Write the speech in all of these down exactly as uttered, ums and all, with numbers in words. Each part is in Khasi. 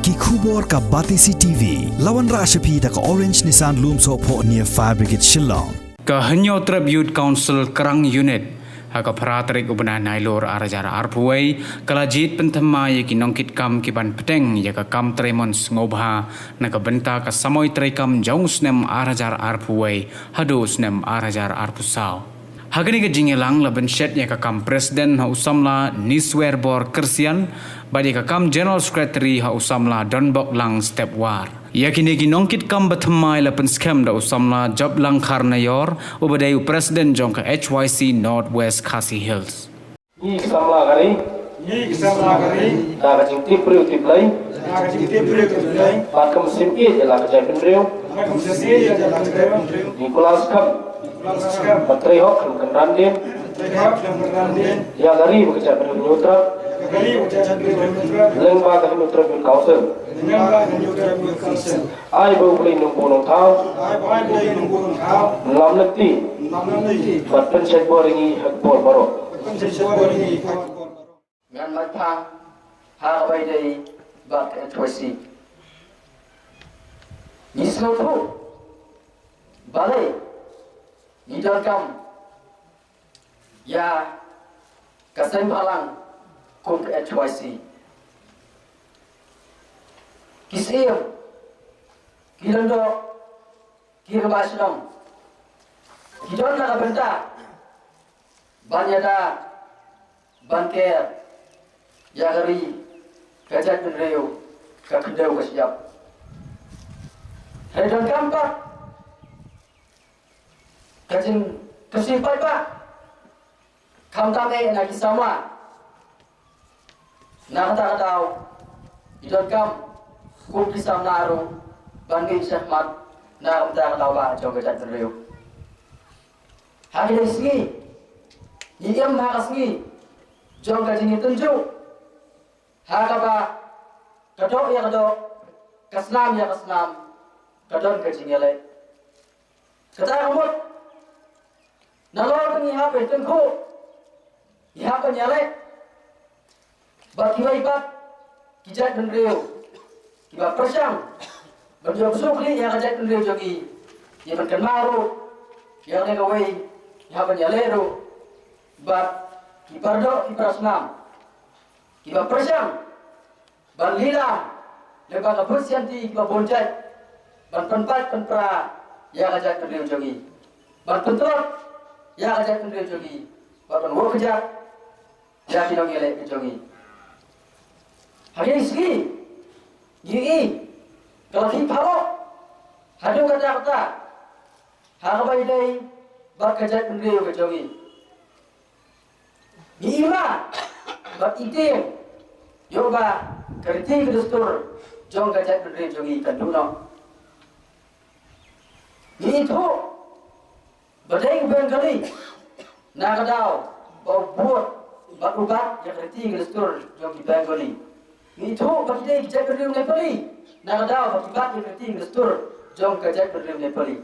Ki khubor ka Batesi TV la wanrah sha phi da ka Orange Nissan Lumsohphoh near Fire Brigade Shillong. Ka Hynñiewtrep Youth Council Krang Unit ha ka phra tarik u bnai Nailur ar hajar arphew wei ka la jied pynthymmai ïa ki nongkitkam ki ban bteng ïa ka kam treimon sngewbha na ka bynta ka samoi treikam jong u snem ar hajar arphew wei haduh u snem ar hajar arphew saw. Ha kane ka jingïalang la bynshet ïa ka kam President ha u samla Niswerbor Kyrsian bad ïa ka kam General Secretary ha u samla Donboklang Stepwar. Ïa kine ki nongkitkam bathymmai la pynskhem da u samla Joplang Kharnaior uba dei u President jong ka H Y C North West Khasi Hills. Ngi ki samla ka ri. Ngi ki samla ka ri. Da ka jingtip briew tip Blei. Da ka jingtip briew tip Blei. Bad ka mynsiem ïeit ïa la ka jaitbynriew. Bad ka mynsiem ïeit ïa la ka jaitbynriew. Ngi kular skhem. Ngi kular skhem. Ban trei hok khlem kynran dien. Ban trei hok khlem kynran dien. Ïa ka ri bad ka jaitbynriew Hynñiewtrep. Ïa ka ri bad ka jaitbynriew Hynñiewtrep. Lyngba ka Hynñiewtrep Youth Council. Lyngba ka Hynñiewtrep Youth Council. Ai ba U Blei nongbuh nongthaw. Ai ba U Blei nongbuh nongthaw. Lam lynti. Lam lynti. Bad pynshait bor ïa ngi ha ka por baroh. Pynshait bor ïa ngi ha ka por baroh. Ngan mad phang ha kaba ïadei bad ka H Y C. Ngi sngewthuh balei ngi donkam ïa ka seng bhalang kum ka H Y C. Ki syiem, ki lyngdoh, ki rangbah shnong ki don na ka bynta ban ïada ban ker ïa ka ri, ka jaitbynriew, ka khyndew ka shyiap. Hynrei donkam pat ka jingkyrsiew paidbah, khamtam eh na ki samla. Na kata ka daw ngi donkam kum ki samla ruh ban mih shakhmat na ka bynta ka daw ba jong ka jaitbynriew. Ha kine ki sngi ngi im ha ka sngi jong ka jingïatynjuh, ha kaba ka doh ïa ka doh, ka snam ïa ka snam ka don ka jingïaleh. Kata ka mut nalor ba ngi hap ban tyngkhuh, ngi hap ban ïaleh bad kiwei pat ki jaitbynriew kiba pyrshang ban ïoh bsuk ïa ka jaitbynriew jong ngi, ïa ban kynmaw ruh ïa kane kawei, ngi hap ban ïaleh ruh bad ki paradoh ki parasnam kiba pyrshang ban lilam lyngba ka buit sianti kiba bun jait ban pynpait pynpra ïa ka jaitbynriew jong ngi, ban pyntlot ïa ka jaitbynriew jong ngi, ban pynwah kjat ïa ki nongïaleh ki jong ngi. Ha kine ki sngi ngi i ka la khih palat haduh katta katta ha kaba ïadei bad ka jaitbynriew ka jong ngi. Ngi i ma bad i tieng ïoh ba ka riti ka dustur jong ka jaitbynriew jong ngi kan duh noh. Ngi ithuh ba dei u Bengali na ka daw ba u bud bad u bat ïa ka riti ka dustur jong ki Bengali. Ngi ithuh ba ki dei ki jaitbynriew Nepali na ka daw ba ki bat ïa ka riti ka dustur jong ka jaitbynriew Nepali.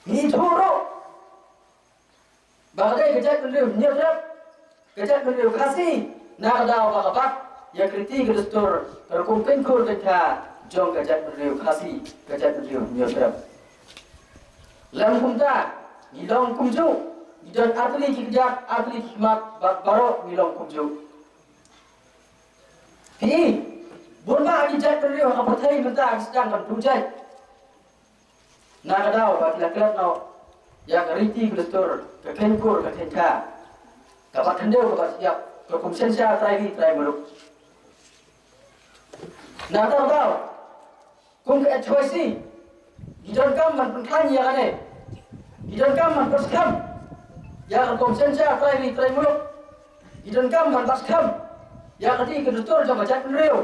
Ngi ithuh ruh ba ka dei ka jaitbynriew Hynñiewtrep, ka jaitbynriew Khasi na ka daw ba ka bat ïa ka riti ka dustur, ka rukom kynkhur kynkhar jong ka jaitbynriew Khasi, ka jaitbynriew Hynñiewtrep. Lem kumta ngi long kumjuh, ngi don artylli ki kjat, artylli ki khmat, bad baroh ngi long kumjuh. Phi i, bun bah ki jaitbynriew ha ka pyrthei mynta ki sdang ban buh jait na ka daw ba ki la klet noh ïa ka riti ka dustur, ka kynkhur ka kynkhar kaba khyndew kaba shyiap, ka rukom synshar trai ri trai muluk. Na ka daw kum ka H Y C ngi donkam ban pynkhlaiñ ïa kane, ngi donkam ban pyrshang ïa ka rukom synshar trai ri trai muluk, ngi donkam ban pyrshang ïa ka riti ka dustur jong ka jaitbynriew.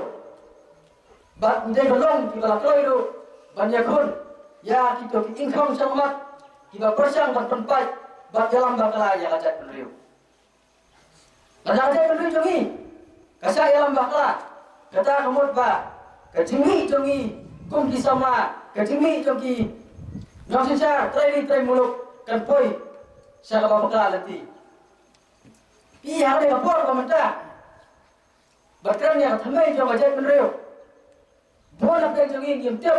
Bad ngi dei ban long kiba la kloi ruh ban ïakhun ïa kito ki ingkhong sha khmat kiba pyrshang ban pynpait bad ïalam bakla ïa ka jaitbynriew. Lada ka jaitbynriew jong ngi ka shah ïalam bakla, kata ka mut ba ka jingmih jong ngi kum ki samla, ka jingmih jong ki nongsynshar trai ri trai muluk kan poi sha kaba bakla lynti. Phi i, ha kane ka por ba mynta ba kren ïa ka thymmei jong ka jaitbynriew, Pynban na pdeng jong ngi ngim tip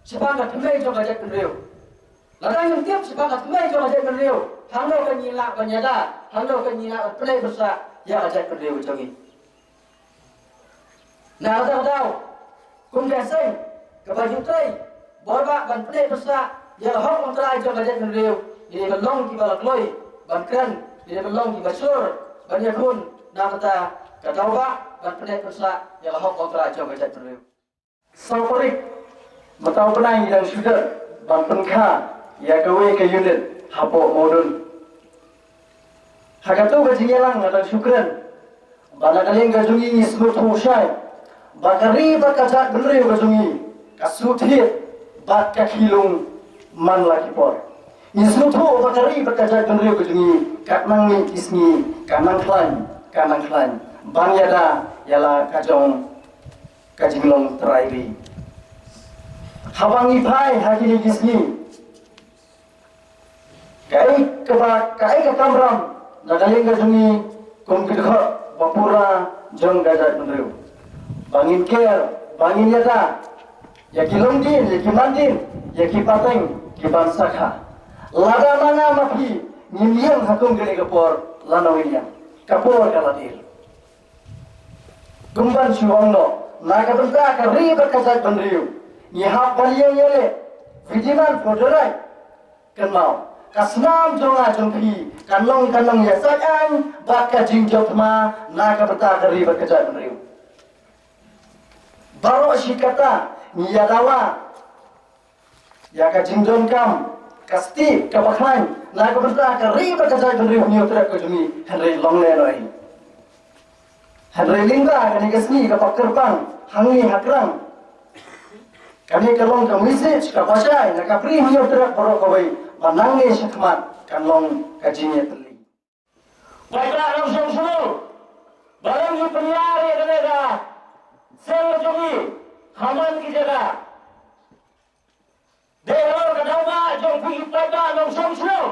shaphang ka thymmei jong ka jaitbynriew. Lada ngim tip shaphang ka thymmei jong ka jaitbynriew, hangno kan ngi lah ban ïada, hangno kan ngi lah ban pynleit pynsah ïa ka jaitbynriew jong ngi. Na kata ka daw, kum ka seng kaba ju trei bor bha ban pynleit pynsah ïa ka hok longtrai jong ka jaitbynriew, ngi dei ban long kiba la kloi ban kren, ngi dei ban long kiba shlur ban ïakhun na kata ka daw bha ban pynleit pynsah ïa ka hok longtrai jong ka jaitbynriew. Saw tarik mynta u bnai ngi dang shu dep ban pynkha ïa kawei ka unit hapoh Mawdun. Ha kato ka jingïalang nga dang shu kren ba na ka liang ka jong ngi ngi sngewthuh shai ba ka ri bad ka jaitbynriew ka jong ngi ka shu thied bad ka khih lung man la ki por. Ngi sngewthuh ba ka ri bad ka jaitbynriew ka jong ngi ka nang mih ki sngi, ka nang khlaiñ, ka nang khlaiñ ban ïada ïa la ka jong ka jinglong trai ri. Haba ngi phai ha kine ki sngi, kaei kaba, kaei ka kamram na ka liang ka jong ngi kum ki dkhot ba pura jong ka jaitbynriew? Ba ngin ker, ba ngin ïada ïa ki longdien, ïa ki mandien, ïa ki pateng, ki ban sakha. Lada ma nga ma phi ngim ïeng ha kum kane ka por, lano ngin ïeng? Ka por ka la dier. Kumban shu ong noh, na ka bynta ka ri bad ka jaitbynriew ngi hap ban ïeng ïaleh. Phi demand for the right. Kynmaw, ka snam jong nga jong phi kan long, kan long ïa sait aiñ bad ka jingjop thma na ka bynta ka ri bad ka jaitbynriew. Baroh shi katta ngi ïa dawa ïa ka jingdonkam, ka stieh kaba khlaiñ na ka bynta ka ri bad ka jaitbynriew Hynñiewtrep ka jong ngi, hynrei long lehnohei. Hynrei lyngba kane ka sngi kaba kyrpang hangne ha Krang, kane ka long ka message kaba shai na ka Bri Hynñiewtrep baroh kawei ba nangne shakhmat kan long ka jingïatylli. Paidbah nongshong shnong, ba la ngi pynïar ïa kane ka seng jong ngi ha man ki jaka. Dei halor ka daw ba jong phi paidbah nongshong shnong,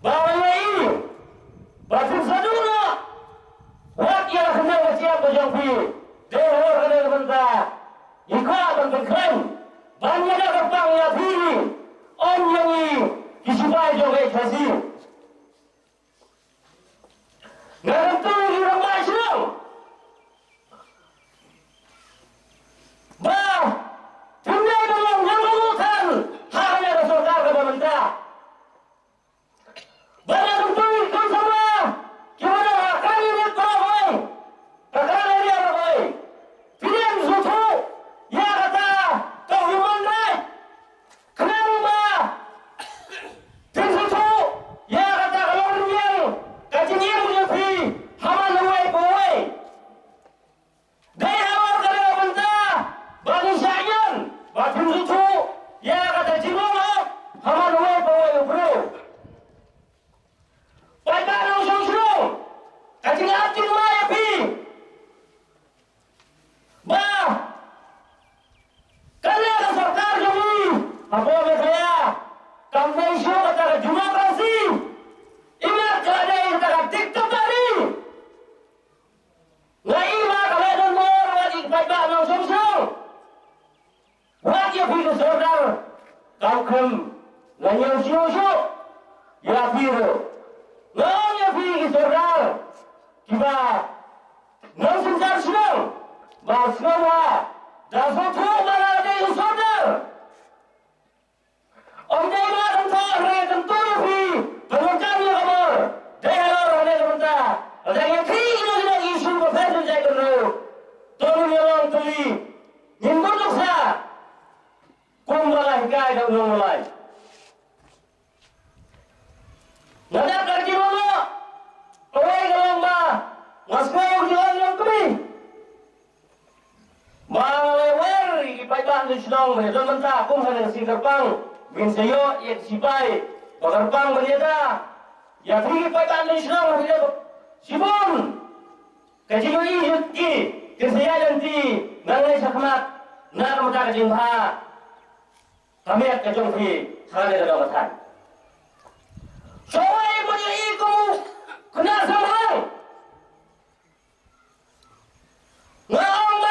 ba la ngi ïohi ba phin sa duh noh wat ïa la khyndew ka jingïap ka jong phi. Dei halor kane ka bynta ngi kwah ban pynkhlaiñ ban ïada kyrpang ïa phi, ym ïa ngi ki sipai jong ka H Y C. Nga kyntu ïa ki rangbah shnong ba phin dei ban long nongmihkhmat ha kane ka sorkar kaba mynta. Bad nga kyntu ïa ki kong samla kiba don ha Krang Unit baroh kawei, ka Krang Area baroh kawei, phi dei ban sngewthuh ïa kata ka human right. Khnang ba phin sngewthuh ïa kata ka longrynieng ka jingim jong phi ha man uwei pa uwei. Dei halor kane ka bynta ba ngi shah ïeng ba phin sngewthuh ïa kata jinglong hok ha man uwei pa uwei u briew. Paidbah nongshong shnong, ka jingïatylli ïa phi ba kane ka sorkar jong ngi hapoh Meghalaya kam dei shuh kata ka democracy. Imat ka la dei kata ka dictatorship. Nga ïohi ba ka la don bor wat ïa ki paidbah nongshong shnong. Wat ïa phi ki sordar kam khlem la ñiew shuh shuh ïa phi ruh. Nga ong ïa phi ki sordar kiba nongshong shnong ba sngewbha da sngewthuh ba la dei u sordar. Ym dei ba kan thoh re kan tu ïa phi ban wan kam ïa ka bor. Dei halor kane ka bynta lada ngi ïa khih ïa kine ki issue ba pher jong jaitbynriew, to ngin ïa long tylli, ngin bun nuksa kumba la hikai da u nongmlai. Nga dap da ka jingmut noh. Kawei ka long ba nga sngew ka jinglong jong ka kmie. Ba nga la wer ïa ki paidbah nongshong shnong ba ïa don mynta kum ha ka sngi kyrpang, ngin sa ïoh ïa ki sipai ba kyrpang ban ïada ïa phi ki paidbah nongshong shnong ba ïa shibun ka jingïohi ïa ki, kin sa ïaid lynti nangne shakhmat na ka bynta ka jingbha ka miat ka jong phi ha kane ka daw ka thaiñ. Shuwa ïa ba ïohi kum u khynnah samla, nga ong ba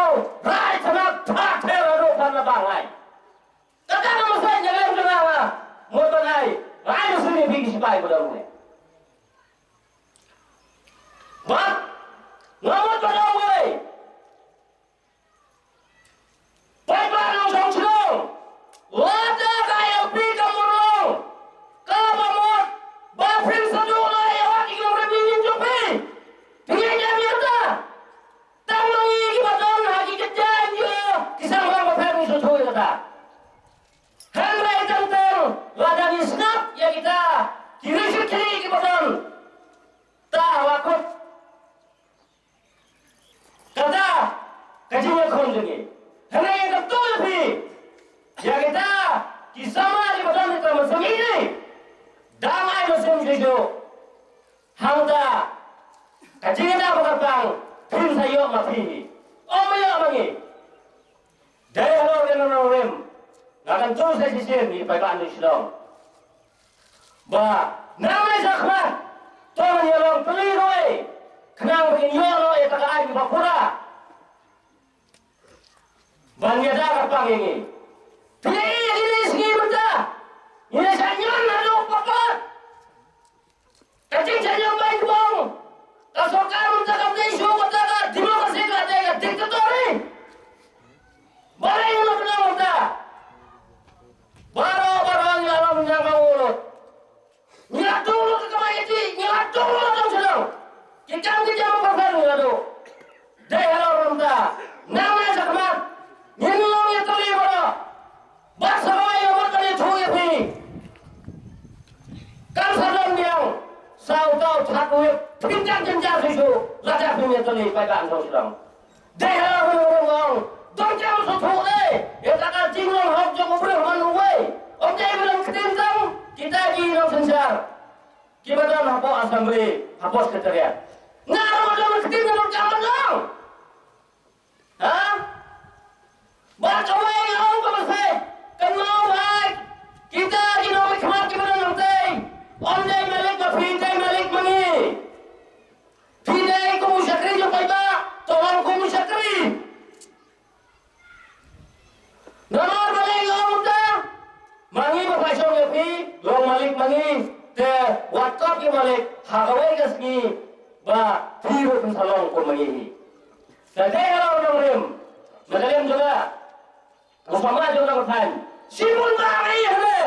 Rai thanat tha ther haduh phan la bang ai. Kata ka message nga lem jong nga, mut ban ai. Nga ai message ïa phi ki sipai ba don ne. Bad nga mut ban ong wei. Paidbah nongshong shnong, lada ka M P ka Mawlong kaba mut ba phin sa duh noh ïa wat ïa ki nongrim ïing jong phi, phi ngeit ïa kata? Tang ma ngi kiba don ha ki kynja N G O ki seng bang ba pher ngi sngewthuh ïa kata. Hynrei teng teng lada ngi sngap ïa kita ki ri shit ki ri kiba don, ta wa kut. Kata ka jingïakhun jong ngi. Hynrei nga kyntu ïa phi, ïa kita ki samla kiba don kita mynsiem ïa ngi, dang ai mynsiem shuh shuh. Hangta ka jingïada ba kyrpang phin sa ïoh ma phi hi. Ym ïoh ma ngi. Dei halor kane ka nongrim, nga kyntu sa shisien ïa ki paidbah nongshong shnong ba nangne shakhmat to ngin ïa long tylli ruh, khnang ba ngin ïoh noh ïa ka aiñ ba pura ban ïada kyrpang ïa ngi. Phi ïa kine ki sngi mynta ngi la shah ñion haduh pat pat. Ka jingshah ñion beiñ bong, ka sorkar mynta kam dei shuh kata ka democracy, ka dei ka dictatorship. Balei ngi la pynlong mynta? Baroh baroh ngi la long ñiang ka u lut. Ngi la dung lut ka kamai kajih, ngi la dung lut ka dong sha dong. Ki kam ki jam ba pher ngi la duh. Dei halor mynta, nangne shakhmat ngin long ïatylli baroh. Bad sa kawei nga mut ban ïathuh ïa phi, kan sa don biang sa uta u third wave, phin dang jynjar shuh shuh lada phim ïatylli paidbah nongshong shnong. Dei halor kane ka nongrim nga ong, donkam sngewthuh de ïa kata ka jinglong hok jong u briew man uwei. Ym dei ba don ktien tang kita ki nongsynshar kiba don hapoh Assembly, hapoh Secretariat. Nga ruh nga don ktien, nga donkam ban long. Ha? Bad kawei nga ong ka message, kynmaw beit, kita ki nongmihkhmat kiba don hangtei, ym dei malik ma phi, dei malik ma ngi. Phi dei kum u shakri jong paidbah, to long kum u shakri. Namar balei nga ong kumta? Ma ngi ba pynshong ïa phi, long malik ma ngi, te wat kot ïa u malik ha kawei ka sngi ba phi ruh phin sa long kum ma ngi hi. Te dei halor u nongrim na ka liang jong nga, u samla jong ka thaiñ, shibun ba ngi hangne.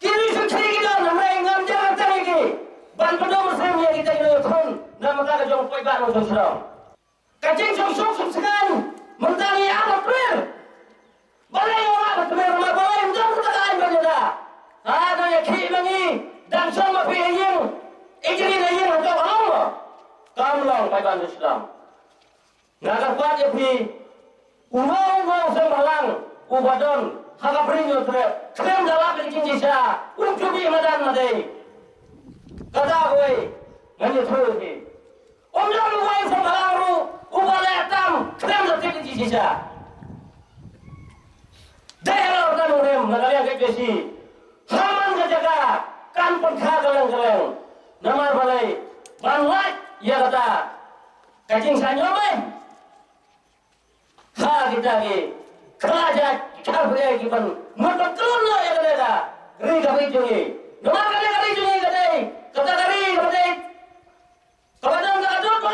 Ki ri shakri ki don hangne, ngam ïa tang ïa ki ban pyndonkam ïa kita ki nongïakhun na ka bynta ka jong u paidbah nongshong shnong. Ka jingsuk suk suk sngewsih mynta ngi ïa ba twer. Balei ïa ba twer, ma balei ym don kata ka aiñ ban ïada? Ha, dang ïa khih ma ngi, dang shong ma phi ha ïing, ïa ki ri na ïing ha jong ka long. Kam long paidbah nongshong shnong. Nga kyrpad ïa phi, uno uno u seng bhalang uba don ha ka Bri Hynñiewtrep, khlem da lap ïa ka jingshisha, un ju bih madan madei. Kata kawei ngan ïathuh ïa phi. Ym don uwei u seng bhalang ruh uba leh tam khlem da tip ïa ka jingshisha. Dei halor kane ka nongrim na ka liang ka K J C, ha man ka jaka kan pynkha kylleng kylleng. Namar balei? Ban lait ïa kata ka jingshah ñion beiñ ha kita ki khlajait, ki khlajait kiban mut ban khlun noh ïa kane ka ri ka ri jong ngi. Namar kane ka ri jong ngi ka dei kata ka ri kaba dei, kaba don ka dur ba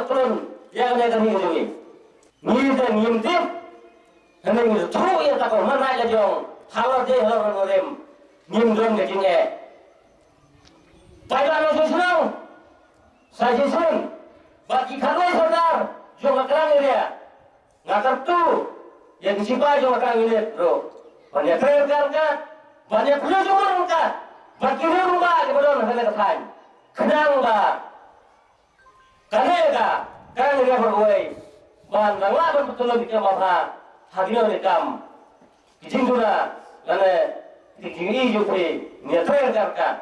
Klon ïa kane ka ri ka jong ngi. Ngi te ngim tip. Hynrei ngi sngewthuh ïa kata ka manrah la jong halor dei halor nongrim. Ngim don ka jingeh. Paidbah nongshong shnong, sa shisien bad ki khatwei sordar jong ka Krang Area, nga kyrkhu ïa ki shipai jong ka Krang Unit ruh ban ïatrei ryngkat, ban ïakynduh jingmut ryngkat bad ki rangbah kiba don ha kane ka thaiñ, khnang ba kane ka Krang Area baroh kawei ban nang lah ban pyntylun ïa ki kam babha ha kino kino ki kam, ki jingduna lane ki jingïohi jong phi, ngin ïatrei ryngkat.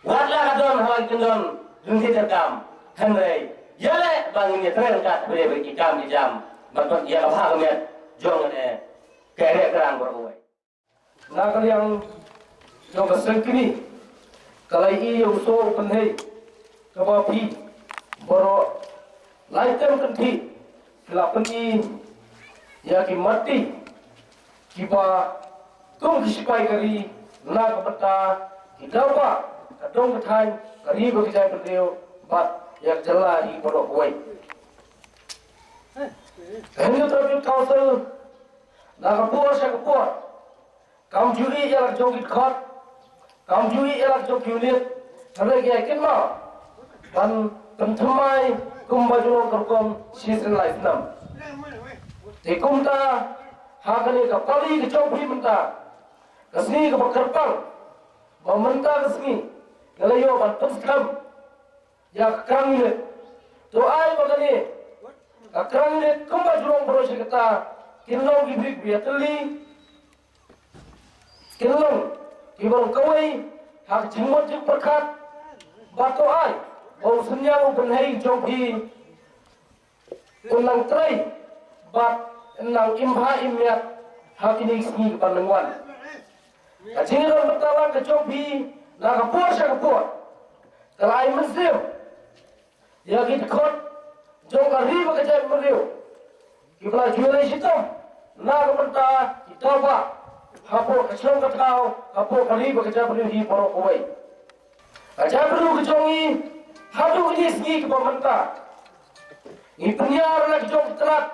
Wat la ka don ha la ki kyndon lynti treikam, hynrei ïaleh ba ngin ïatrei ryngkat ha ki kam ki jam ban pyni ïa ka bha ka miat jong kane ka area Krang baroh kawei. Na ka liang jong ka seng kmie, ka la ïohi ïa u sor u pynhei kaba phi baroh lai tem kynthih ki la pyni ïa ki mati kiba kum ki sipai ka ri na ka bynta ki daw ba ka dong ka thaiñ, ka ri bad ka jaitbynriew bad ïa ka jylla hi baroh kawei. Ka Hynñiewtrep Youth Council na ka por sha ka por kam ju ïeh ïa la ka jong ki dkhot, kam ju ïeh ïa la ka jong ki unit, hynrei ki ïa kynmaw ban pynthymmai kumba ju long ka rukom shisien lai snem. Te kumta ha kane ka pali ka jong phi mynta, ka sngi kaba kyrpang ba mynta ka sngi nga la ïoh ban pynskhem ïa ka Krang Unit. To ai ba kane ka Krang Unit kumba ju long baroh shi katta, kin long ki briew kiba ïatylli, kin long kiba long kawei ha ka jingmut jingpyrkhat. Bad to ai ba u synñiang u pynhei jong phi un nang trei bad un nang im bha im miat ha kine ki sngi kiban nang wan. Ka jingïalam bynta lang ka jong phi na ka por sha ka por ka la ai mynsiem ïa ki dkhot jong ka ri bad ka jaitbynriew kiba la ju ïaleh shitom na ka bynta ki daw ba hapoh ka shnong ka thaw, hapoh ka ri bad ka jaitbynriew hi baroh kawei. Ka jaitbynriew ka jong ngi haduh kine ki sngi kiba mynta, ngi pynïar na ka jong ka tnat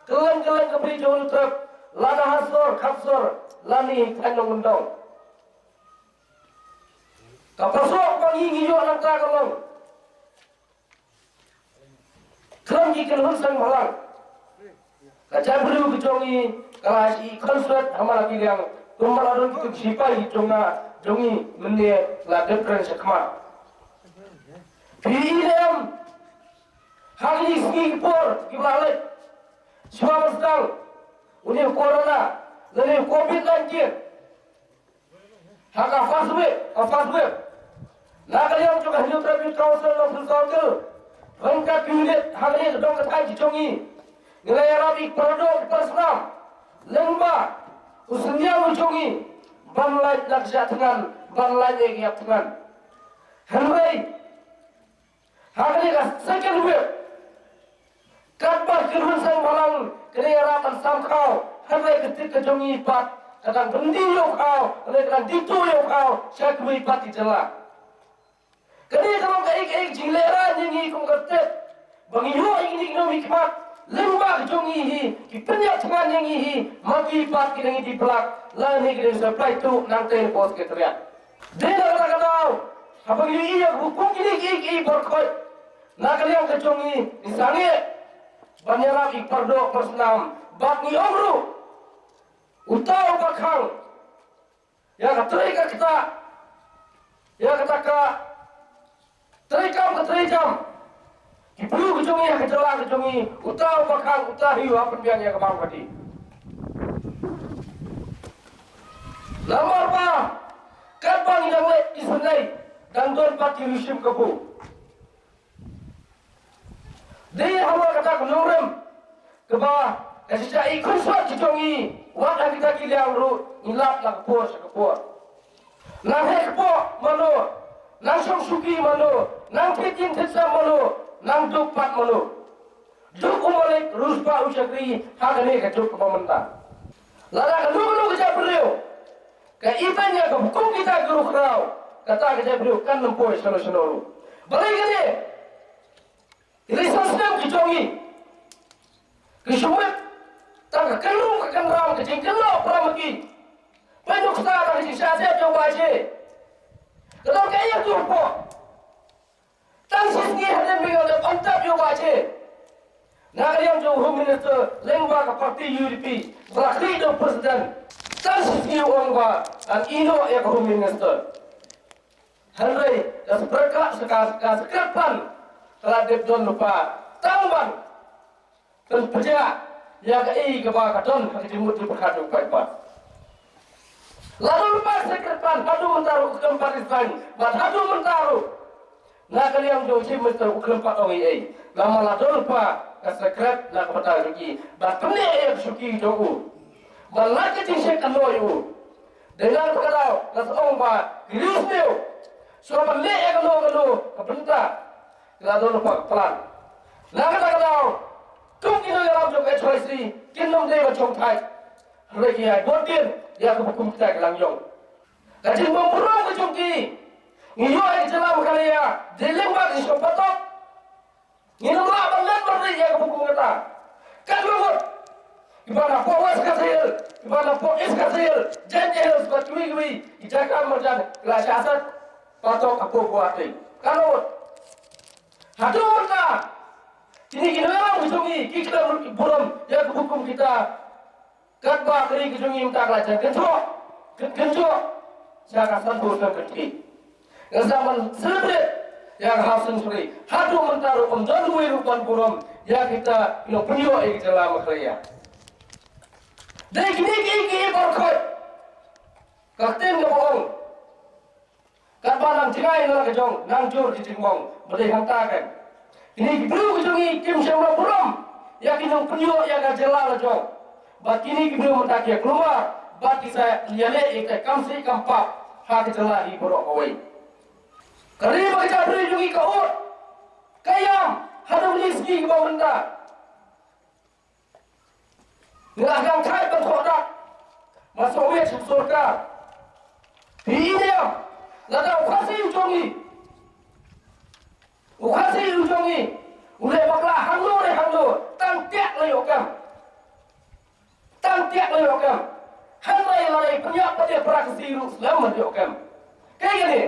kylleng kylleng ka Bri jong U Trep, lada ha sor, khatsor lane thaiñ nongkyndong. Ka pasoh ba ngi ngi ïoh nangta ka long khlem ki kynhun seng bhalang, ka jaitbynriew ka jong ngi ka la shu khonswet ha man la ki liang kumba la don ki sipai jong nga jong ngi mynne la dep kren shakhmat. Phi i ne em ha kine ki sngi ki por kiba la leit, shuwa ba sdang une u corona lane u covid nineteen, ha ka first wave, ka first wave, na ka liang jong ka Hynñiewtrep Youth Council Nongstoiñ Circle, ryngkat ki unit ha kane ka dong ka thaiñ ka jong ngi, ngi la ïarap ïa ki paralok ki parsnam lyngba u synñiang u jong ngi ban lait na ka shah thngan, ban lait ïa ka ïap thngan. Hynrei ha kane ka second wave, katba ki kynhun seng bhalang ki la ïarap ban sam khaw, hynrei ka tit ka jong ngi pat ka dang byndi ïew khaw, hynrei ka dang dih tuh ïew khaw sha kiwei pat ki jylla. Kane ka long kaei kaei ka jinglehrain ïa ngi kum ka state ba ngi ïoh ïa kine ki nongmihkhmat lyngba ka jong ngi hi, ki pynïap thngan ïa ngi hi, ma ki pat ki dang ïa dih plak lane ki dang ïa supply tuh nangtei na post ka triat. Dei na kata ka daw haba ngi ïohi ïa ka hukum kine kiei kiei baroh khoit, na ka liang ka jong ngi ngi sangeh ban ïarap ïa ki paralok parsnam bad ngi ong ruh uta uba khang ïa ka trei ka ktah, ïa kata ka trei kam ka trei jam, ki briew ka jong ngi ha ka jylla ka jong ngi, uta uba khang uta hi u hap pynbiang ïa ka bam ka dih. Namar ba katba ngi dang leh isynei dang don pat ki riew shim kabu. Dei hawa kata ka nongrim kaba ka shisha i khun sot ki jong ngi, wat ha kita ki liang ruh ngi lap na ka por sha ka por. Nang heh kpoh mano, nang shong shuki mano, nang thied ïing thied sem mano, nang duk pat mano. Duk u malik, riewspah u shakri ha kane ka juk kaba mynta. Lada kano kano ka jaitbynriew ka ibeiñ ïa ka hukum kita ki ruh khraw, kata ka jaitbynriew kan ym poi shano shano ruh. Balei kane? Ki leh snem ki jong ngi ki shu mih tang ka kynrung ka kynram, ka jingkynnoh para ma ki. Pynuksa tang ka jingshah siat jong Bah Haji. Ka don ka ïa tu hapoh. Tang shi sngi hadien ba ngi la dep ong tap ïa u Bah Haji, na ka liang jong u Home Minister lyngba ka party U D P, ba la khlieh da u President, tang shi sngi u ong ba ngan ïehnoh ïa ka Home Minister. Hynrei ka secret, ka, ka, ka secret fund ka la dep don lypa tang ban pynpjah ïa kaei kaba ka don ha ka jingmut jingpyrkhat jong u paidbah. La don lypa secret fund haduh mynta ruh u khlem pat resign, bad haduh mynta ruh na ka liang jong u Chief Minister u khlem pat ong ei ei. Namar la don lypa ka secret na ka bynta jong ki, bad pyneh ïa ka shuki jong u, bad lait ka jingshit kynnoh ïa u. Dei na kata ka daw la sa ong ba ki riewsniew shuwa ban leh ïa kano kano ka bynta, ki la don lypa ka plan. Na kata ka daw, kum ki nongïalam jong ka H Y C kin ym dei ban shongthait, hynrei ki ai bordien ïa kaba kum kita ki la ïoh. Ka jingbym burom ka jong ki, ngi ïoh ïa ka jylla Meghalaya dei lyngba ka jingshong patok. Ngin ym lah ban leh ban ri ïa kaba kum kata. Katba mut kiba na poh West Khasi Hills, kiba na poh East Khasi Hills, Jaintia Hills bad kiwei kiwei ki jaka marjan ki la shah sat patok hapoh Guwahati. Katba mut haduh mynta kine ki nongïalam ki jong ngi ki khlem burom ïa kaba kum kita. Katba ka ri ka jong ngi mynta ka la jan kynjoh, kyn-, kynjoh sha ka sanphew snem ka jong ngi. Ngi sa ban celebrate ïa ka half century. Haduh mynta ruh ym don uwei ruh ban burom ïa kita ki nongpynïoh ïa ka jylla Meghalaya. Dei kine kiei kiei baroh khoit. Ka ktien kaba ong, katba nang jngai na la ka jong, nang jur ki jingmong, ba dei hangta kan. Kine ki briew ki jong ngi kim shym la burom ïa ki nongpynïoh ïa ka jylla la jong. Bad kine ki briew mynta ki ïa kulmar bad ki sa ïaleh ïa ka kam sih kam pap ha ka jylla hi baroh kawei. Ka ri bad ka jaitbynriew jong ngi ka ud, ka ïam haduh kine ki sngi kiba mynta. Nga dang thait ban thoh dak, nga sngewbha sha sorkar. Phi i ne em, lada u Khasi u jong ngi, u Khasi u jong ngi u leh bakla hangno ne hangno, tang tiak la ïoh kem. Tang tiak la ïoh kem. Hynrei lada i pynïap pat ïa para Khasi ruh slem ban ïoh kem. Kaei kane?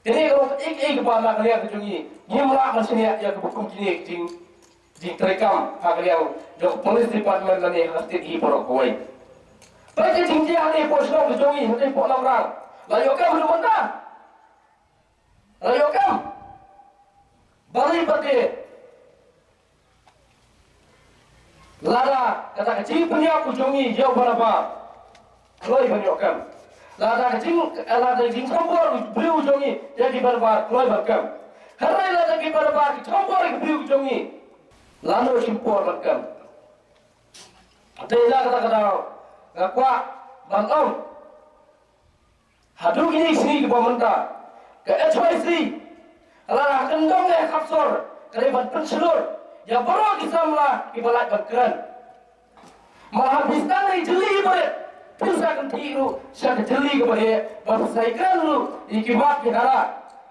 Kane ka long kaei kaei kaba na ka liang ka jong ngi ngim lah ban shaniah ïa kaba kum kine ki jing, jingtreikam ha ka liang jong ka police department lane ha ka state hi baroh kawei. Peit ka jingjia hangne hapoh shnong ka jong ngi, hangne hapoh Namrang. La ïoh kem haduh mynta? La ïoh kem? Balei pat te? Lada kata ka jingpynïap u jong ngi ïa u Bah Nabar, kloi ban ïoh kem. Lada ka jing, lada ka jingkhombor u briew u jong ngi ïa ki Bah Nabar, kloi ban kem. Hynrei lada ki Bah Nabar ki khombor ïa ki briew u jong ngi, lano shim por ban kem. Te na kata ka daw nga kwah ban ong, haduh kine ki sngi kiba mynta, ka H Y C, lada ha kyndong ne ha khapsor, ka dei ban pynshlur ïa baroh ki samla kiba lait ban kren. Mar ha phi sdang na ki jylli barit, phin sa kynthih ruh sha ka jylli kaba heh, ba phin sa ïakren ruh ïa ki mat ki hara,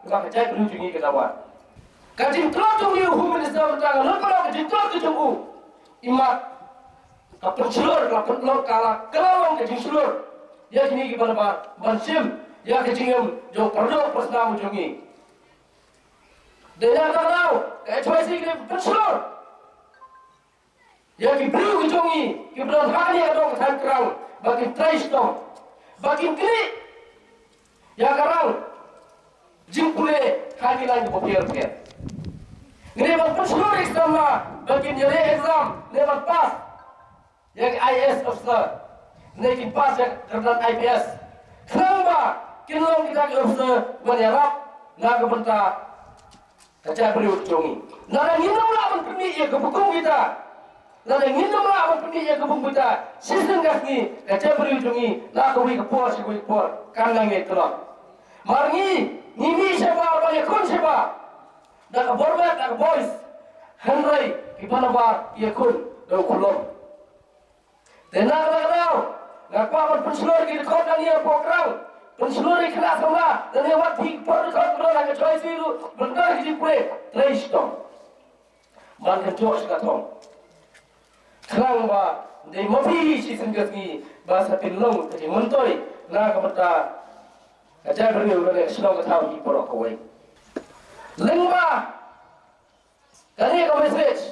ba ka jaitbynriew jong ngi ka dawa. Ka jingtlot jong u Home Minister mynta nga lut baroh ka jingtlot ka jong u. Imat ka pynshlur, ka pynlong, ka la, ka la long ka jingshlur ïa kine ki Bah Nabar ban shim ïa ka jingim jong u paradoh parasnam jong ngi. Dei na kata ka daw ka H Y C ka dei ban pynshlur ïa ki briew ki jong ngi kiba don ha kane ka dong ka thaiñ Krang, ba kin trei shitom, ba kin knieh ïa ka rang jingpule ha ki lain kiba pher pher. Ngi dei ban pynshlur ïa ki samla ba kin ïaleh exam ne ban pass ïa ki I A S officer ne kin pass ïa ka kyrdan I P S, khnang ba kin long kita ki officer ban ïarap na ka bynta ka jaitbynriew jong ngi. Lada ngim lah ban pynmih ïa kaba kum kita, lada ngim lah ban pynmih ïa kaba kum kita, shisien ka sngi ka jaitbynriew jong ngi na kawei ka por sha kawei ka por kan nang ïai tlot. Mar ngi, ngi mih shabar ban ïakhun shabar da ka bor met, da ka voice, hynrei ki Bah Nabar ki ïakhun da u khlem. Te na kata ka daw nga kwah ban pynshlur ïa ki dkhot hangne hapoh Krang, Pynshlur ïa ki khynnah samla, lane wat phi por khot bro la ka choi si ruh, bro ka jingpule, trei shitom. Man ka jok shi ka thong. Khnang ba dei ma phi shisien ka sngi ba sa pynlong ka jingmyntoi na ka bynta ka jaitbynriew lane ka shnong ka thaw hi baroh kawei. Lyngba kane ka message,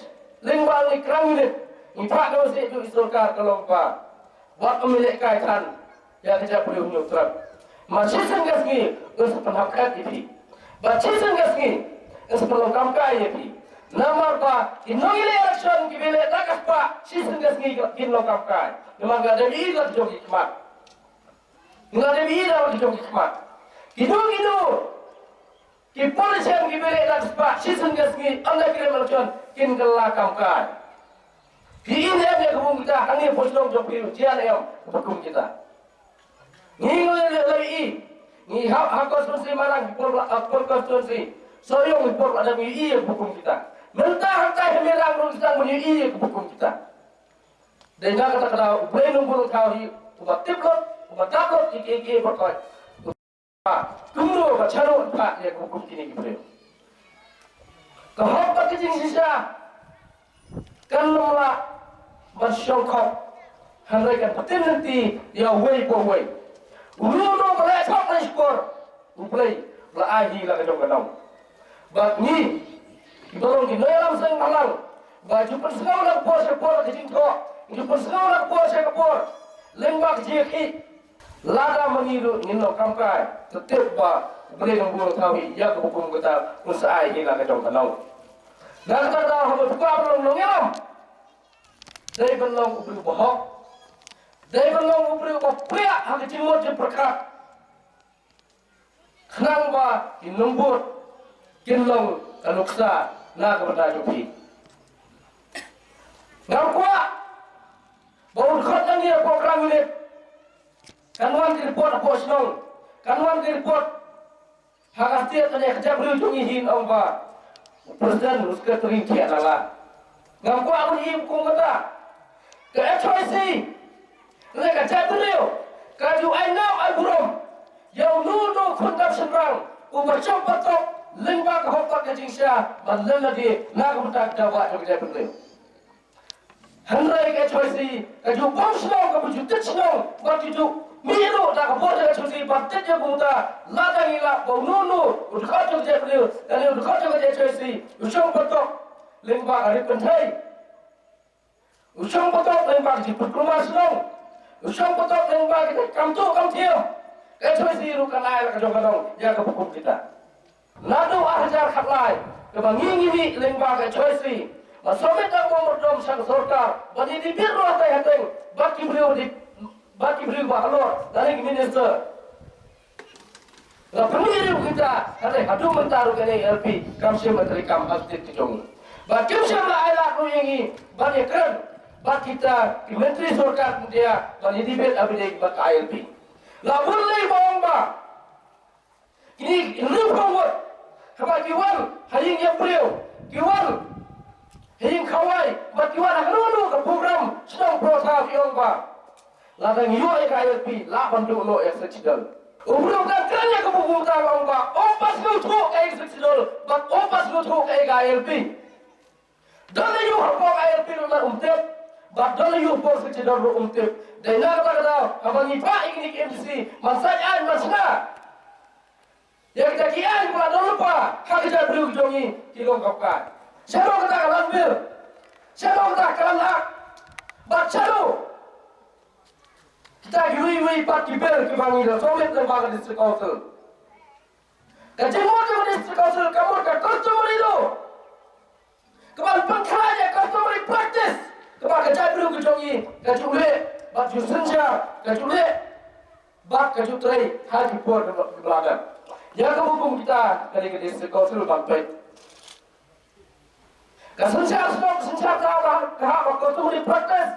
lyngba ngi Krang Unit, ngi phah ka message jong i sorkar ka long ba wat ym lehkai than ïa ka jaitbynriew Hynñiewtrep. Ma shisien ka sngi un sa pynhap khet ïa phi. Bad shisien ka sngi un sa pynlong kam kai ïa phi. Namar ba ki nongïaleh election kiba ïaleh da ka spah, shisien ka sngi kin long kam kai. Namar nga dei i la jong ki khmat. Nga dei i la jong ki khmat. Kino kino ki politician kiba ïaleh da ka spah, shisien ka sngi ynda ki leh election kin kylla kam kai. Phi i ne em ïa ka bun kita, hangne poi shnong jong phi, jia ne em ka bun kita. Ngi ngi leh leh i. Ngi ha ha constituency Mairang, ki por la ha por constituency Sohiong, ki por la dang i ïa ka bun kita. Mynta hangtai ha Mairang ruh kita ngi i ïa ka bun kita. Dei na kata ka daw U Blei Nongbuh Nongthaw hi uba tip lut, uba dap lut ïa ki ki por koi. Kumno ba chano ba ïa ka hukum kine ki briew. Ka hok bad ka jingshisha kan ym lah ban shong khop. Hynrei kan pyntim lynti ïa uwei pa uwei. Uno uno ba leh khop na shkor U Blei ba la ai hi la ka jong ka nong. Bad ngi kiba long ki nongïalam seng bhalang ba ju pynsngew na ka por sha ka por ka jingthoh, ju pynsngew na ka por sha ka por lyngba ka jingïakhih. Lada ma ngi ruh ngin long kam kai, te tip ba U Blei Nongbuh Nongthaw hi ïa ka hukum kata un sa ai hi la ka jong ka nong. Na kata ka daw haba phi kwah ban long nongïalam, dei ban long u briew ba hok, dei ban long u briew ba pdiang ha ka jingmut jingpyrkhat. Khnang ba ki nongbud kin long ka nuksa na ka bynta jong phi. Ngam kwah ba u dkhot jong ngi hapoh Krang Unit kan wan ki report hapoh shnong, kan wan ki report ha ka state, lane ka jaitbynriew jong ngi hin ong ba u president, u secretary thiah na la. Ngam kwah ban ïohi kum kata. Ka H Y C lane ka jaitbynriew ka ju ai nam ai burom ïa uno uno u khun dap shynrang uba shong patok lyngba ka hok bad ka jingshisha ban leh lade na ka bynta ka dawa jong ka jaitbynriew. Hynrei ka H Y C ka ju bom shnong, ka ju tit shnong, bad ju ju mih ruh da ka bor jong ka H Y C ban tit ïa ka bynta. Lada ngi lah ba uno uno u dkhot jong ka jaitbynriew lane u dkhot jong ka H Y C u shong patok lyngba ka ri kynthei, u shong patok lyngba ka jingpynkulmar shnong, u shong patok lyngba ka jingkam tuh kam thiam, ka H Y C ruh kan ai la ka jong ka nong ïa ka hukum kita. Naduh ar hajar khatlai kaba ngi ngi mih lyngba ka H Y C, ba submit da ka myrdoh sha ka sorkar ban ïa debate ruh hatei hateng bad ki briew di, bad ki briew ba halor, da ki minister. La pynmih ruh kita, hynrei haduh mynta ruh kane I L P kam shym la treikam ha state ka jong ngi. Bad kim shym la ailad ruh ïa ngi ban ïakren bad kita ki myntri sorkar India ban ïa debate ha bynta ka I L P. La bun lei ba ong ba kine ki hynriewphew ngut haba ki wan ha ïing ïa briew, ki wan ha ïing khawai, bad ki wan ha kano kano ka program shnong paw thaw, ki ong ba lada ngi ïoh ïa ka I L P lah ban duh noh ïa ka Sixth Schedule. U briew uba kren ïa kaba kumta ka ong ba um pat sngewthuh kaei ka Sixth Schedule bad um pat sngewthuh kaei ka I L P. Don la ïoh hapoh I L P ruh la um tip, bad don la ïoh hapoh Sixth Schedule ruh um tip. Dei na kata ka daw haba ngi phah ïa kine ki M D C, man sait aiñ man shna ïa kita ki aiñ ba la don lypa ha ka jaitbynriew jong ngi, ki long kam kai. Shano kata ka Land Bill? Shano kata ka Land Act? Bad shano kita kiwei kiwei pat ki bill kiba ngi la submit lyngba ka District Council? Ka jingmut jong ka District Council ka mut ka customary law, kaban pynkhlaiñ ïa ka customary practice kaba ka jaitbynriew ka jong ngi ka ju leh bad ju synshar, ka ju leh bad ka ju trei ha ki por kiba la dep. Ïa kaba kum kita ka dei ka District Council ban peit. Ka synshar shnong, ka synshar thaw ka hap ha ka customary practice.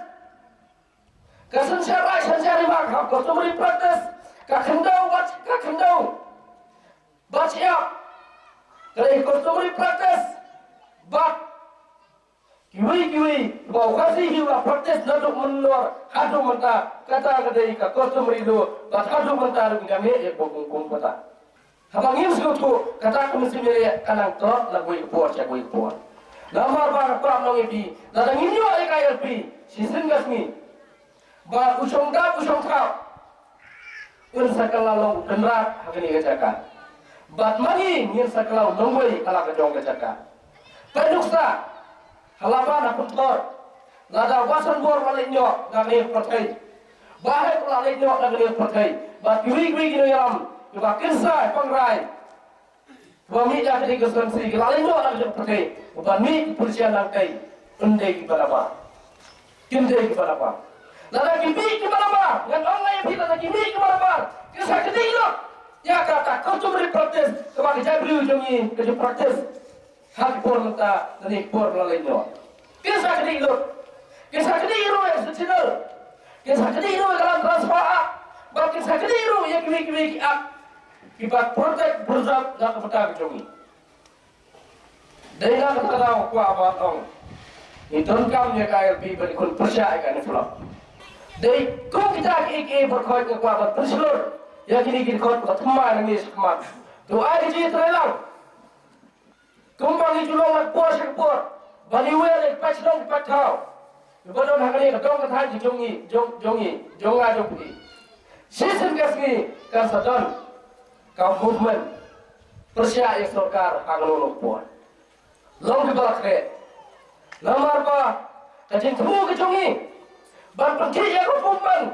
Ka synshar rai synshar hima ka hap customary practice. Ka khyndew bad ka khyndew bad shyiap ka dei customary practice. Bad Kiwei kiwei ba u Khasi hi u la practice naduh mynnor haduh mynta, kata ka dei ka customary law, bad haduh mynta ruh ngi dang ïeh ïa ka bok kum kata. Haba ngim sngewthuh, kata ka mynsiem ïaleh ka nang tlot na kawei ka por sha kawei ka por. Namar ba nga kwah ban ong ïa phi, lada ngim ïoh ïa ka I L P shisien ka sngi, ba u shong dap u shong thap un sa kylla long u kynrad ha kane ka jaka. Bad ma ngi ngin sa kylla u nongwei ha la ka jong ka jaka. Peit nuksa ha Laban ha Pynthor, lada Bah Sanbor u la leit noh na kane ka pyrthei, Bah Hep u la leit noh na kane ka pyrthei, bad kiwei kiwei ki nongïalam kiba kynsa pangrai ba mih na kane ka constituency, ki la leit noh na kane ka pyrthei, ba mih ki pyrshah nangtei, ym dei kiba nabar. Kin dei kiba nabar. Lada ki mih kiba nabar, ngan ong ïa phi, lada ki mih kiba nabar, kin sa kyndiah lut ïa kata ka customary practice kaba ka jaitbynriew jong ngi ka ju practice ha ki por mynta, na ki por ba la leit noh. Kin sa kyndiah lut. Kin sa kyndiah ruh ïa ka Sixth Schedule. Kin sa kyndiah ruh ïa ka Land Transfer Act. Bad kin sa kyndiah ruh ïa kiwei kiwei ki act kiba protect, preserve ïa ka bynta ka jong ngi. Dei na kata ka daw kwah ban ong, ngi donkam ïa ka I L P ban ïakhun pyrshah ïa ka NEFLOC. Dei kum kita kiei kiei baroh nga kwah ban pynshlur ïa kine ki dkhot ba thymmai nangne shakhmat. To ai ka jingïatreilang. Kumba ngi ju long na ka por sha ka por, ban ïohi ïa ki paid shnong ki paid thaw kiba don ha kane ka dong ka thaiñ ka jong ngi, jong, jong ngi, jong nga jong phi. Shisien ka sngi kan sa don ka movement pyrshah ïa ka sorkar ha kano kano ka por. Long kiba la khreh. Namar ba ka jingthmu ka jong ngi ban pynkhih ïa ka movement,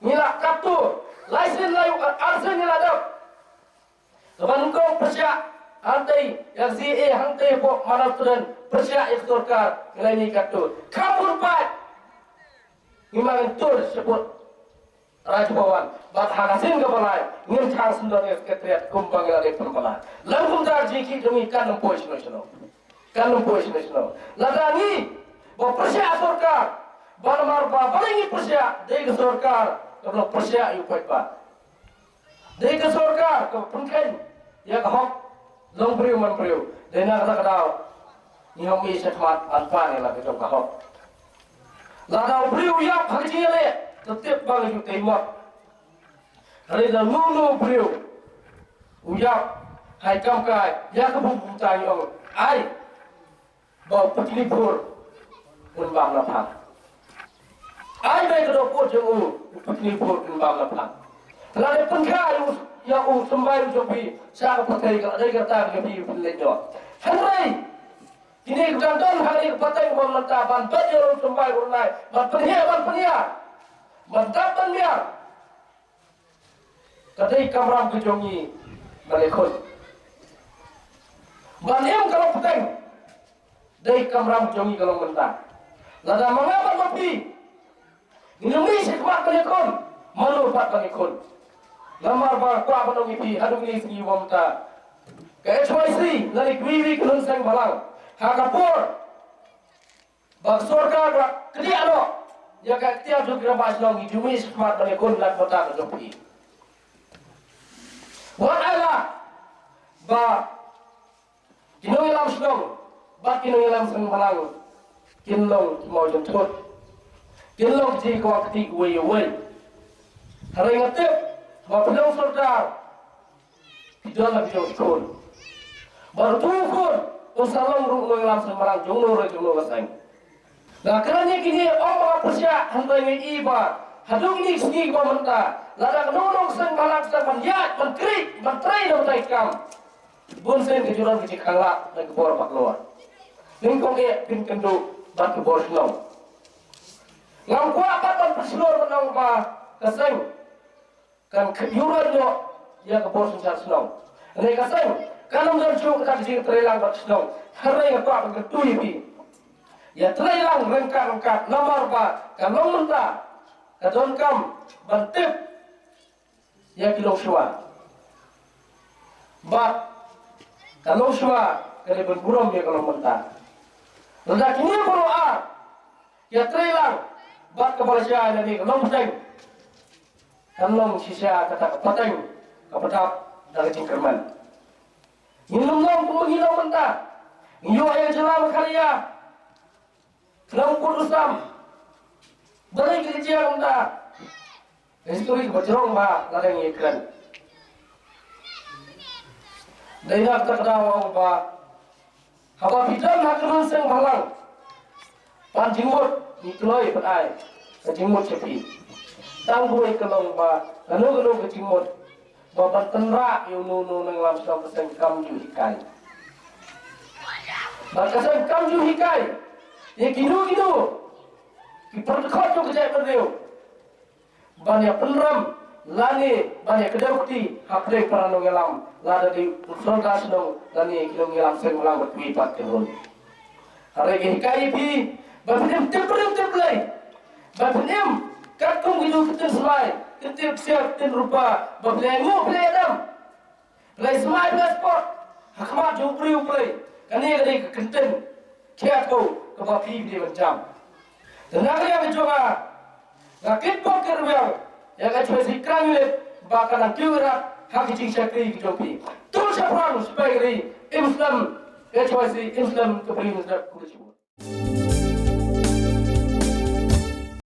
ngi la katto, lai sien lai, ar sien ngi la dep. Kaba nyngkong pyrshah hangtei ïa ka C A A, hangtei hapoh Mawna Student, pyrshah ïa ka sorkar, ngi la ïa katto. Kham bun paid ngi ma ngin tur shapoh Raj Bhavan, bad ha ka sien kaba lai ngin shang syndon ïa ka Secretariat kumba ngi la dep pynpaw. Lym kumta ka jingkhih jong ngi kan ym poi shano shano. Kan ym poi shano shano. Lada ngi ba pyrshah sorkar, ba namar ba balei ngi pyrshah, dei ka sorkar kaba la pyrshah ïa u paidbah. Dei ka sorkar kaba pynkheiñ ïa ka hok long briew man briew. Dei na kata ka daw ngi hok ngi shakhmat ban pan ïa la ka jong ka hok. Lada u briew u ïap ha ka jingïaleh, to tip ba ngi ju tei mot. Hynrei lada uno uno u briew u ïap ha i kam kai, ïa ka bynta ngi ong ai ba u Pyni Phur un bam na phang. Ai ba ka dohnud jong u, u Pyni Phur un bam na phang. Lada pynkha ïa u, ïa u symbai u jong phi sha ka pyrthei, ka dei kata ka jong phi phin leit noh. Hynrei kine ki dang don ha kane ka pateng ba mynta ban bat ïa u symbai u nai, ban pynheh ban pynïar, ban dap ban miar. Ka dei kamram ka jong ngi ban ïakhun. Ban im ka long pateng, dei kamram ka jong ngi ka long mynta. Lada ma nga bad ma phi ngin ym mih shakhmat ban ïakhun, mano pat ban ïakhun? Namar ba kwah ban ong ïa phi, haduh kine ki sngi ba mynta ka H Y C lane kiwei kiwei ki rynsan balang, ha ka por ba ka sorkar ka la kdiah noh ïa ka iktiar jong ki rangbah shnong, ngi ju mih shakhmat ban ïakhun na ka bynta ka jong phi. Wat ai la ba ki nongïalam shnong bad ki nongïalam seng bhalang kin long ki mawjynthut, kin long ki jingkwah kti uwei uwei. Hynrei nga tip ba phi long sordar, phi don la phi long khun. Bad utu u khun un sa long ruh u nongïalam seng bhalang jong no ruh jong no ka seng. Nga kren ïa kine ym ba nga pyrshah, hynrei nga i ba haduh kine ki sngi kiba mynta, lada kano kano ka seng bhalang sdang ban ïaid ban khreh ban trei na ka bynta ka kam, bun sien ka ju don ka jingkhang lad na ki bor baklor. Nyngkong eh phin kynduh bad ki bor shnong. Ngam kwah pat ban pynshlur ban ong ba ka seng kan ïuhroit noh ïa ka bor synshar shnong. Hynrei ka seng kan ym don shuh kata ka jingtreilang bad shnong. Hynrei nga kwah ban kyntu ïa phi, ïatreilang ryngkat ryngkat, namar ba ka long mynta ka donkam ban tip ïa ki longshuwa. Bad ka longshuwa ka dei ban burom ïa ka long mynta. Lada kine baroh ar ïatreilang bad kaba lashai lane ka long bteng, kan long shisha kata ka pateng kaba dap da ka jingkyrmen. Ngin ym long kum ngi long mynta. Ngi ïoh ïa ka jylla Meghalaya Nang put u Sam. Bari ki jia unda. History ba jrong ba la dang ïa kren. Dei na kata ka daw ong ba haba phi don ha ka run seng bhalang, pan jingmut ngi kloi ban ai ka jingmut sha phi. Tang bun ka long ba kano kano ka jingmut ba ban tynrah ïa uno uno u nongïalam shnong ka seng kam ju hikai. Ba ka seng kam ju hikai ïa kino kino ki pyrkhot jong ka jaitbynriew ban ïa pynrem lane ban ïa kdew kti hapdeng para nongïalam, lada dei u sordar shnong lane ki nongïalam seng bhalang bad kiwei pat ki run. Hynrei ngi hikai ïa phi ba phin im tip briew tip Blei, ba phin im katkum ki ju ktien smai, ktien ksiar, ktien rupa, ba phin ïa nguh, phin ïa dam. Phi la smai, phi la spot ha khmat jong u briew Blei. Kane ka dei ka kyntien khia ko kaba phi dei ban jam. Te na ka liang jong nga, nga kit bok kit rwiang ïa ka H Y C Krang Unit ba kan nang kiew ïarap ha ka jingshakri ka jong phi. Tul shaphrang sipai ka ri, im slem ka H Y C, im slem ka Bri Hynñiewtrep. Khublei shibun.